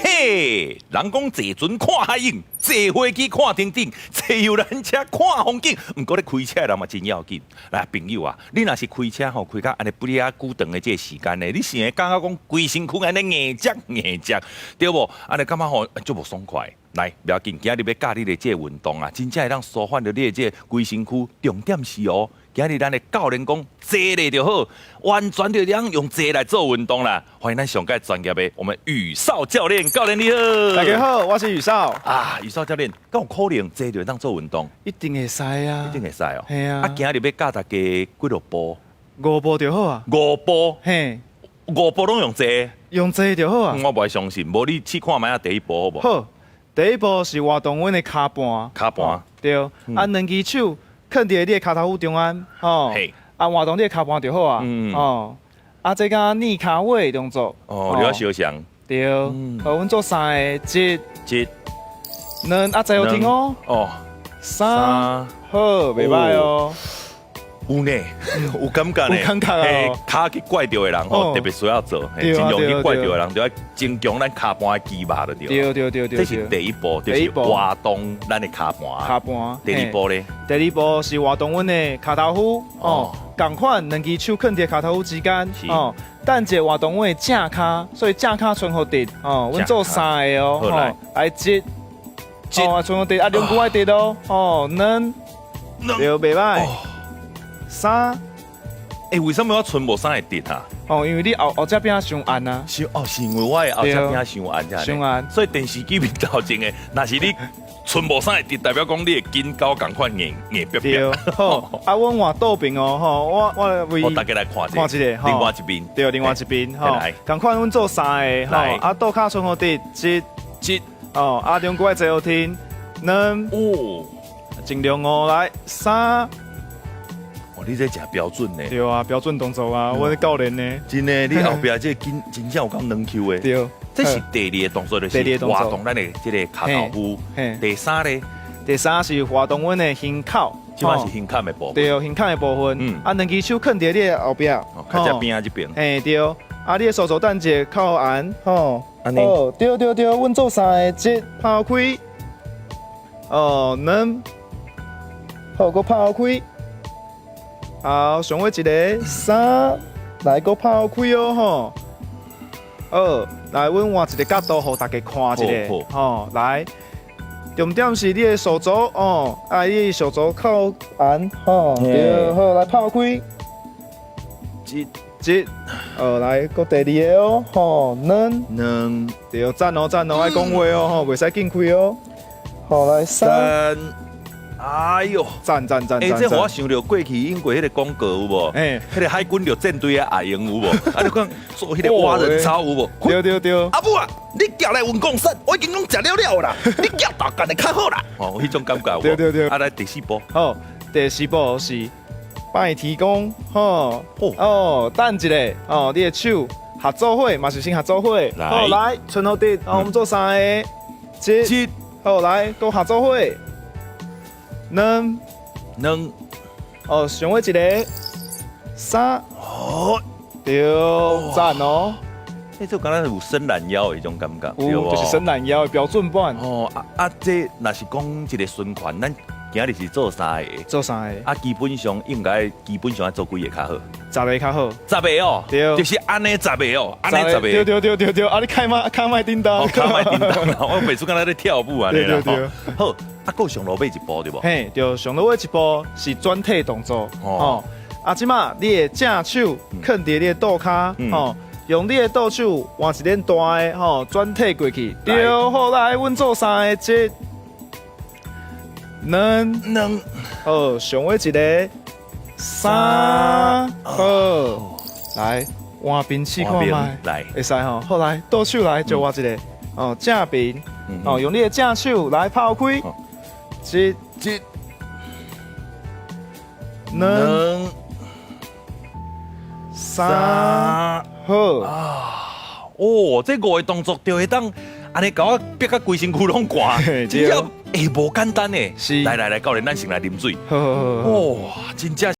嘿，人講坐船看海湧，坐飛機看天頂，坐遊覽車看風景。毋過咧開車的人嘛真要緊。來，朋友啊，你若是開車吼，開甲按呢不哩啊久長的這個時間呢，你是會感覺講規身軀按呢硬接硬接，對無？按呢感覺吼足無爽快。來，不要緊，今日欲教你的這個運動啊，真正會當舒緩著你的這個規身軀。重點是哦，今日咱的教練講坐咧就好，完全就當用坐來做運動啦。歡迎咱上蓋專業的我們宇少教練，教練你好。大家好，我是宇少。啊，宇少教練，敢有可能坐著會當做運動？一定會使啊，一定會使哦。係啊。啊，今日欲教大家幾落步？五步就好啊。五步。嘿。五步攏用坐？用坐就好啊。我無愛相信，無你試看覓啊？第一步好無？好，第一步是活動阮的跤盤。跤盤。對，啊，兩支手囥佇你的跤頭趺中間，吼。啊，活動你的跤盤就好啊。哦。啊，這個躡跤尾動作。哦，你要相像。對。好，阮做三個，一、一、兩，啊，坐好停哦。哦。三，好，袂䆀哦。有呢，有感覺呢。有感覺啊！跤去拐著的人吼，特別需要做，真容易拐著的人，就愛增強咱跤盤的肌肉就對。對對對對。這是第一步，就是活動咱的跤盤。跤盤。第二步咧？第二步是活動阮的跤頭趺。哦。仝款，兩支手囥佇跤頭趺之間。哦。等者活動阮的正跤，所以正跤伸予直。哦。阮做三个哦。好來。來一，哦，伸予直，啊，兩股愛直哦。哦，兩，對，袂䆀。三，欸，為什麼我賰無啥會直啊？哦，因為你後後脊餅傷絚啊。是哦，是因為我的後脊餅傷絚才。傷絚。所以電視機面頭前的，若是你賰無啥會直，代表講你的筋溝仝款硬硬癟癟。好，啊，阮換倒邊哦，吼，我為我大家來看一下，看一下，另外一邊，對，另外一邊，吼，仝款阮做三个，吼，啊，倒跤伸予直，一，一，哦，啊，兩股愛坐予挺，兩，哦，盡量哦，來，三。哦，你這誠標準呢？對啊，標準動作啊，我是教練呢。真的，你後壁這個筋真正有夠軟 Q 的。對，這是第二個動作，就是活動咱的這個跤頭趺。第三咧？第三是活動阮的胸口，這擺是胸口的部分。對，胸口的部分。啊，兩支手囥佇你的後壁，較這邊仔這邊。嘿，對。啊，你的手肘等者靠絚，吼。哦，對對對，阮做三个，一拋開，哦，兩，好，閣拋開。好，上尾一个三，來閣拋開哦吼。好，來，阮換一個角度，予大家看一下，吼，來，重點是你的手肘哦，啊，你的手肘靠絚，吼，對，好，來拋開，一、一，哦，來，閣第二個哦，吼，兩，兩，對，讚哦，讚哦，愛講話哦，吼，袂使緊開哦，好，來三。哎喲，讚讚讚！欸，這予我想著過去英國彼個廣告有無？欸，彼個海軍陸戰隊的阿英有無？啊，你看做彼個蛙人操有無？對對對。阿母啊，你寄來文公山，我已經攏食了了啦，你寄大干的較好啦。哦，彼種感覺有無？對對對。啊，來第四步。好，第四步是拜天公。吼，哦，等一下，哦，你的手合做伙，嘛是先合做伙。好，來，伸予直，哦，我們做三个，一，好，來，閣合做伙。兩，兩，哦，上尾一个，三，哦，對，讚哦。欸，這敢若有伸懶腰的彼種感覺，有，就是伸懶腰的標準版。哦，啊啊，這若是講一個循環，咱今日是做三个，做三个，啊，基本上應該基本上愛做幾个較好？十个較好。十个哦，對，就是按呢十个哦，按呢十個。對對對對對，啊，你開麥開麥叮當，開麥叮當啦，我袂輸敢若咧跳舞按呢啦。對對對，好。啊，閣上落尾一步對無？嘿，對，上落尾一步是轉體動作。哦，啊，這馬你的正手囥佇你的肚跤，吼，用你的倒手換一輪大的，吼，轉體過去。對，好，來，阮做三个，一、兩、兩，好，上尾一個，三，好，來換邊試看覓，來，會使吼，好來，倒手來就換一个，哦，正邊，哦，用你的正手來拋開。一、一、兩、三，好啊！哦，這五个動作就會當按呢共我逼甲規身軀攏寒，真正欸無簡單呢。是，來來來，教練，咱先來啉水。好好好。哇，真正。